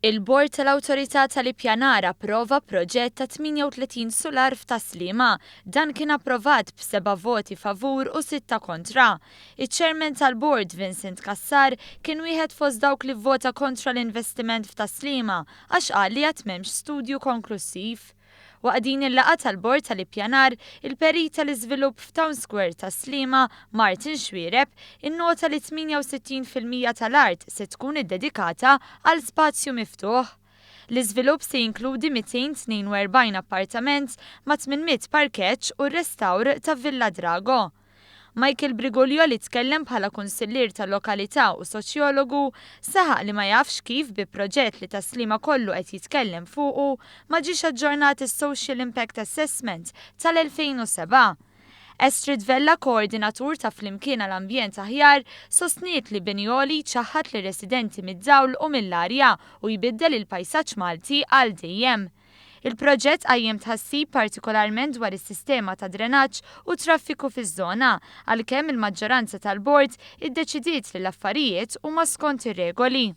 Il-Bord tal-Awtorità tal-Ippjanar approva proġett ta' 38 sular f'Tas-Sliema. Dan kien approvat b'seba' voti favur u sitta kontra. Iċ-Chairman tal-Bord, Vincent Cassar, kien wieħed fost dawk li vvota kontra l-investiment f'Tas-Sliema għax qal li għad m'hemmx studju konklussiv. Waqt din il-laqgħa tal-Bord tal-Ippjanar, il-Perit tal-Iżvilupp f'Town Square Tas-Sliema, Martin Xuereb, innota li 68% tal-art se tkun iddedikata għal spazju miftuħ. L-iżvilupp se jinkludi 242 appartament ma' 800 parkeġġ u r-restawr ta' Villa Drago. Michael Briguglio, li tkellem bħala kunsillier tal-lokalità u soċjologu, saħaq li ma jafx kif bi proġett li Tas-Sliema kollu qed jitkellem fuqu ma ġiex aġġornat is-Social Impact Assessment tal-2007. Astrid Vella, koordinatur ta' Flimkien għal Ambjent Aħjar, sostniet li bini għoli jċaħħad lir-residenti mid-dawl u mill-arja u jbiddel il-pajsaġġ Malti għal dejjem. Il-proġett qajjem tħassib partikolarment dwar is-sistema ta' drenaġġ u traffiku fiż-żona, għalkemm il-maġġoranza tal-bord iddeċidiet li l-affarijiet huma skont ir-regoli.